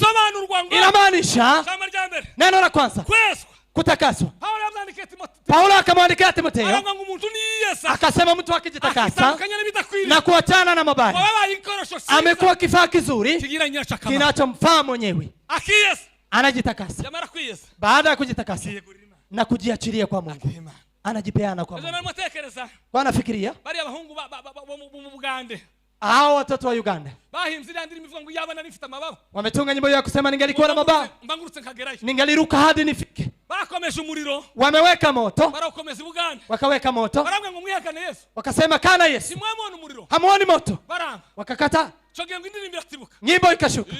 inamaanisha neno la kwanza, Kutakaswa. Paulo akamwandikia Timotheo akasema mtu akijitakasa na kuachana na mabaya amekuwa kifaa kizuri kinachomfaa mwenyewe. Anajitakasa. Baada ya kujitakasa na kujiachilia kwa Mungu, anajipeana kwa Mungu. Kwa nafikiria hao watoto wa Uganda wametunga nyimbo ya kusema ningelikuwa na mabawa ningeliruka hadi nifike. Wameweka moto, wakaweka moto, wakasema kana Yesu. Hamuoni moto? Wakakataa. Nyimbo ikashuka.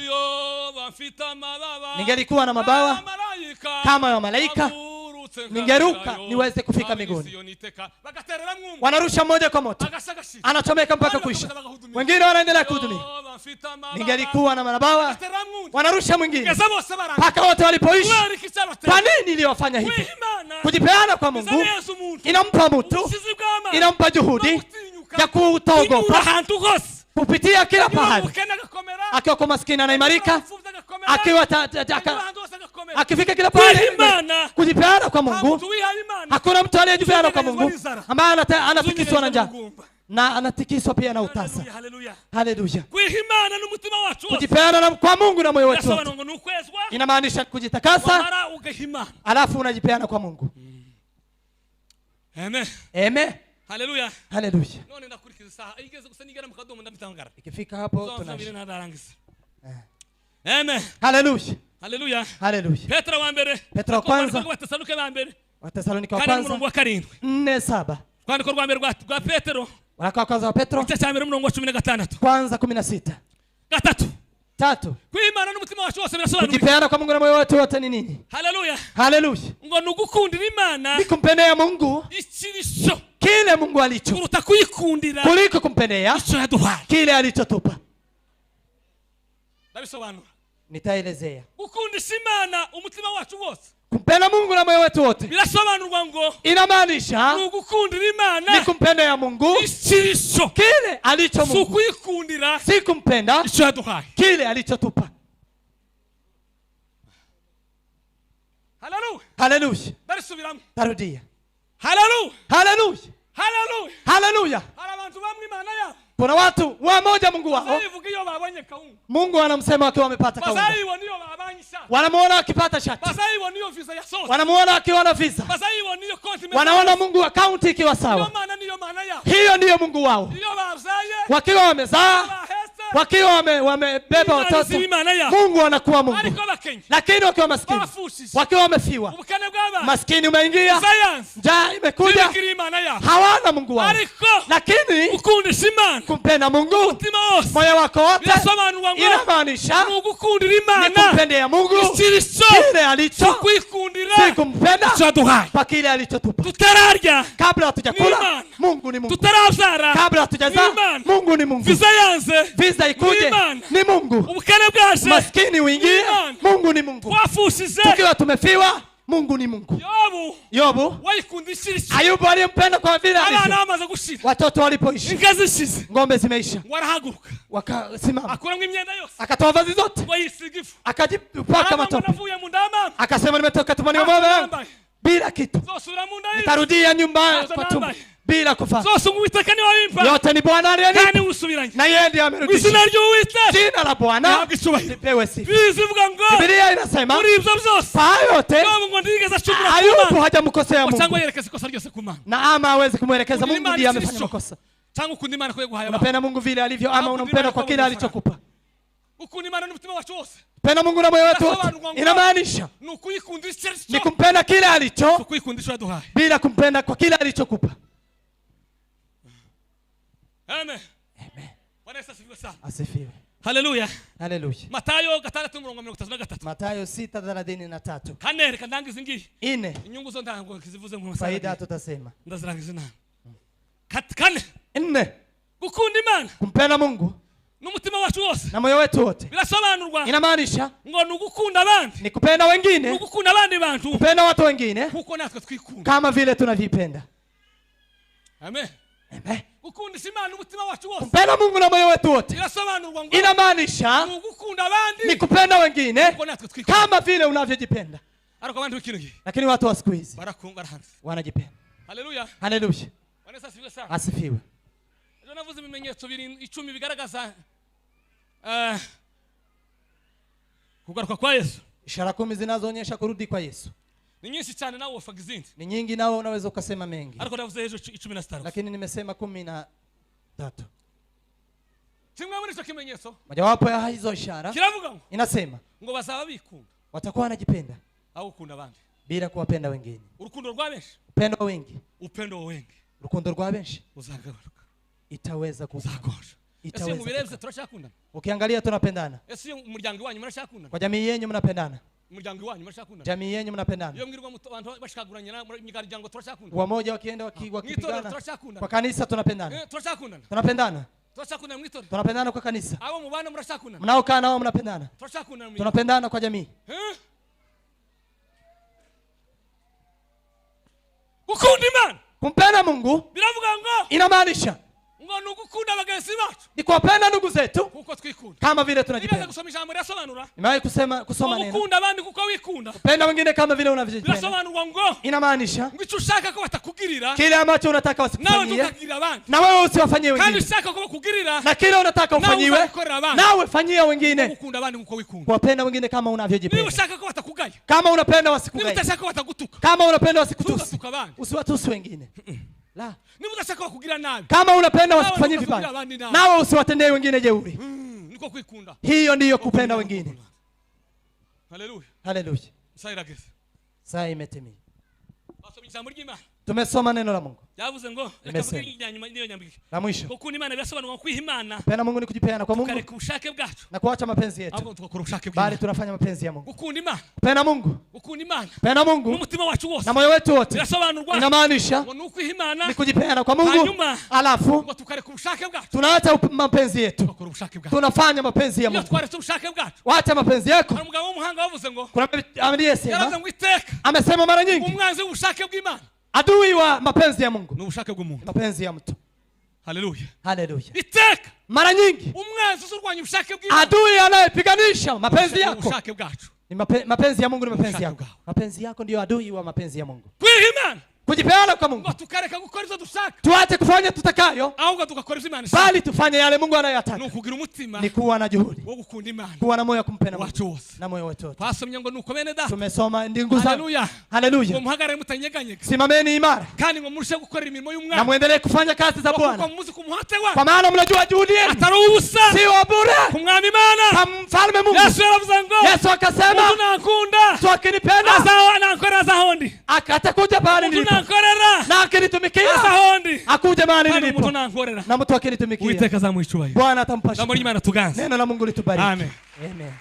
Ningelikuwa na mabawa kama ya malaika, ningeruka niweze kufika mbinguni. Wanarusha mmoja kwa moto, anachomeka mpaka kuisha. Wengine wanaendelea kuhudumia. Ningelikuwa na mabawa, wanarusha mwingine mpaka wote walipoishi. Kwa nini iliwafanya hivi? Kujipeana kwa Mungu inampa mtu, inampa juhudi ya kutogopa kupitia kila pahali. Akiwa kwa maskini anaimarika, akiwa akifika kila pahali. Kujipeana kwa Mungu. Hakuna mtu aliyejipeana kwa Mungu ambaye anatikiswa na njaa na anatikiswa pia na utasa. Haleluya. Kujipeana kwa Mungu na moyo wetu inamaanisha kujitakasa, alafu unajipeana kwa Mungu. Amen. Amen. Haleluya. Haleluya. None ndakurikiza isaha igeze gusa nigera mu kadomo ndabitangara. Ikifika hapo tunashi. Amen. Haleluya. Haleluya. Haleluya. Petro wa mbere. Petro wa kwanza. Watesalonike wa mbere. Watesalonike wa kwanza. Murongo wa 7. 4:7. Kwandiko rwa mbere rwa Petro. Waraka wa kwanza wa Petro. Igice cya mbere murongo wa 16. Kwanza 16. Gatatu. Tatu. Kwimana n'umutima wacu wose birasobanura. Kujipeana kwa Mungu na moyo wetu wote ni nini? Haleluya. Haleluya. Ngo nugukundira Imana. Ni kumpendea Mungu. Ikirisho. Kile Mungu alicho. Kuruta kuyikundira. Kuliko kumpendea ico yaduhaye. Kile alichotupa. Ndabisobanura. Nitaelezea. Gukundisha Imana umutima wacu wose. Kumpenda Mungu na moyo wetu wote. Birasobanurwa ngo inamaanisha nugukundira Imana ni kumpendea Mungu ikirisho. Kile alicho Mungu. Si kuyikundira. Si kumpenda ico yaduhaye. Kile alichotupa. Haleluya. Haleluya. Ndarisubiramo. Tarudia. Haleluya. Haleluya. Haleluya. Haleluya. Kuna watu wamoja Mungu wao. Mungu anamsema akiwa amepata kaunga. Wanamuona akipata shati. Wanamuona akiwa na visa. Wanaona Mungu account ikiwa sawa. Hiyo ndiyo Mungu wao. Wakiwa wamezaa, wakiwa wamebeba watoto, Mungu anakuwa Mungu. Lakini wakiwa maskini, wakiwa wamefiwa, maskini umeingia, njaa imekuja, hawana Mungu wao. Lakini kumpenda Mungu moyo wako wote inamaanisha ni kumpendea Mungu kile alicho, si kumpenda kwa kile alichotupa. Kabla hatujakula, Mungu ni Mungu. Kabla hatujazaa, Mungu ni Mungu. Visa ikuje, ni Mungu. Maskini uingie, Mungu ni Mungu. Tukiwa tumefiwa, Mungu ni Mungu. Yobu Ayubu alimpenda kwa vile alivyo. Watoto walipoishi, ng'ombe zimeisha, wakasimama, akatoa vazi zote, akajipaka matope, akasema nimetoka tumboni mwa mama yangu bila kitu, nitarudia nyumbani kwa tumbo bila kufaa. Yote ni Bwana aliyenipa na yeye ndiye amerudisha. Jina la Bwana lipewe sifa. Biblia inasema kwa yote Ayubu hajamkosea Mungu, na ama hawezi kumwelekeza Mungu ndiye amefanya makosa. Unapenda Mungu vile alivyo ama unampenda kwa kile alichokupa? Penda Mungu na moyo wetu wote inamaanisha ni kumpenda kile alicho bila kumpenda kwa kile alichokupa. Amen. Amen. Bwana Yesu asifiwe sana. Asifiwe. Haleluya. Haleluya. Mathayo 6:33. Mathayo 6:33. Kane reka ndangize ngiye. 4. Inyungu zo ndango kizivuze mu faida tutasema. Ndazirangiza nana. Kane. 4. Gukunda Imana. Kumpenda Mungu n'umutima wacu wose na moyo wetu wote. Birasobanurwa. Inamaanisha ngo nugukunda abandi. Ni kupenda wengine. Nugukunda abandi bantu. Kupenda watu wengine. Kuko natwe twikunda. Kama vile tunavipenda. Amen. Amen. Gukundisha Imana umutima wacu wose. Kupenda Mungu na moyo wetu wote. Birasobanurwa ngo inamaanisha nugukunda abandi. Ni kupenda wengine kama vile unavyojipenda. Ariko abantu b'ikino gihe Lakini watu wa siku hizi barahanze. wanajipenda. Haleluya. Haleluya. Bwana Yesu asifiwe sana. Asifiwe. Ejo navuze ibimenyetso 10 bigaragaza kugaruka kwa Yesu. Ishara 10 zinazoonyesha kurudi kwa Yesu. Ni nyinshi cyane nawe wofaga izindi. Ni nyingi nawe unaweza ukasema mengi. Ariko navuze ejo 13. Lakini nimesema 13. Kimwe muri ico kimenyetso, Mojawapo ya hizo ishara kiravuga ngo inasema ngo bazaba bikunda watakuwa wanajipenda aho gukunda abandi. bila kuwapenda wengine. Urukundo rwa benshi, Upendo wa wengi, upendo wa wengi urukundo rwa benshi uzagabanuka, itaweza uzagosha. Ese Itaweza mubirebye kuka. turacyakundana? Ukiangalia tunapendana. Ese umuryango wanyu muracyakundana? Kwa jamii yenu mnapendana. Umuryango wanyu muracyakundana? Jamii yenu mnapendana. Iyo mwirwa abantu bashikaguranye na miryango turacyakundana. Wamoja wakienda Mw'itorero wakipigana. turacyakundana. Kwa kanisa tunapendana. Turacyakundana. Tunapendana. Turacyakundana mw'itorero. Tunapendana kwa kanisa. Abo mubana muracyakundana. Mnaokaa nao mnapendana. Turacyakundana. Tunapendana kwa jamii. Gukunda Imana. Kumpenda Mungu biravuga ngo inamaanisha ngo ni ugukunda bagenzi bacu ni kuwapenda ndugu zetu kuko twikunda. kama vile Nigeze tunajipenda. gusoma ijambo rirasobanura Nimewahi kusoma neno. gukunda abandi kuko wikunda. Kupenda wengine kama vile unavyojipenda. Birasobanurwa ngo Inamaanisha ngo icyo ushaka ko batakugirira kile ambacho unataka nawe wasikufanyie ntukagirira abandi. na wewe usiwafanyie Kandi wengine. ushaka ko bakugirira Na kile unataka nawe ufanyiwe uzabikorera abandi. nawe fanyia wengine. Gukunda abandi kuko wikunda. Kuwapenda wengine kama Niba unavyojipenda. ushaka ko batakugaya, Kama unapenda niba wasikugaye. udashaka ko batagutuka, Kama unapenda wasikutusi. ntugatuke abandi. Usiwatusi wengine. La. Niba udashaka bakugira nabi, Kama unapenda wasikufanyie Nawe vibaya, abandi nabi. nawe usiwatendee wengine jeuri. Niko kwikunda. Hiyo ndiyo kupenda wengine. Haleluya. Haleluya. Saa irageze. Saa imetimia. Basomye ijambo ry'Imana. Tumesoma neno la Mungu. Yavuze ngo reka Nimesema. mvuge irya nyuma niyo nyambike. La mwisho. Gukunda Imana birasobanurwa kwiha Imana. Kupenda Mungu ni kujipeana kwa Mungu Tukareka ubushake bwacu. na kuacha mapenzi yetu. Ahubwo tugakora ubushake Bali bw'Imana. tunafanya mapenzi ya Mungu. Gukunda Imana. Kupenda Mungu. Gukunda Imana. Kupenda Mungu N'umutima wacu wose. na moyo wetu wote. Birasobanurwa Inamaanisha ngo ni ukwiha Imana ni kujipeana kwa Mungu. Hanyuma, Alafu ngo tukareka ubushake bwacu. tunaacha mapenzi yetu. Tugakora ubushake bwacu. Tunafanya mapenzi ya Iyo Mungu. twaretse ubushake bwacu. Wacha mapenzi yako. Hari umugabo w'umuhanga wavuze ngo Kuna aliyesema, yaravuze ngo iteka amesema mara nyingi, umwanzi w'ubushake bw'Imana adui wa mapenzi ya Mungu ni ubushake bw'umuntu. mapenzi ya mtu. Haleluya. Haleluya. Iteka Mara nyingi umwanzi uzurwanya ubushake bw'Imana adui anayepiganisha mapenzi yako ubushake bwacu. ni mapenzi ya Mungu ni mapenzi Ubushake yako. bwawe. Mapenzi yako ndiyo adui wa mapenzi ya Mungu. Kwiha Imana Kujipeana kwa Mungu, ngo tukareka gukora ibyo dushaka tuache kufanya tutakayo, ahubwo tugakora ibyo Imana ishaka. bali tufanye yale Mungu Ni anayoyataka. ukugira umutima Ni kuwa na juhudi, wo gukunda Imana kuwa na moyo wa kumpenda Mungu wacu wose. na moyo wetu wote. Twasomye ngo nuko bene data, Tumesoma ndingu zangu. haleluya, ngo Haleluya. muhagarare mutanyeganyega Simameni imara kandi ngo murusheho gukora imirimo na y'umwami, muendelee kufanya kazi za kuko Bwana, muzi ku muhate wanyu kwa maana mnajua juhudi yenu atari ubusa si wa bure ku mwami Imana. kwa mfalme Mungu. Yesu yaravuze ngo Yesu akasema, umuntu nankunda mtu akinipenda azaho nankorera azaho ndi, atakuja mahali umuntu nilipo, nankorera na akinitumikia azaho ndi, akuje mahali kandi umuntu nilipo, nankorera na mtu akinitumikia Uwiteka azamuha icyubahiro. Bwana atampa Ijambo shukrani. ry'Imana tuganze. Neno la Mungu litubariki. Amen. Amen.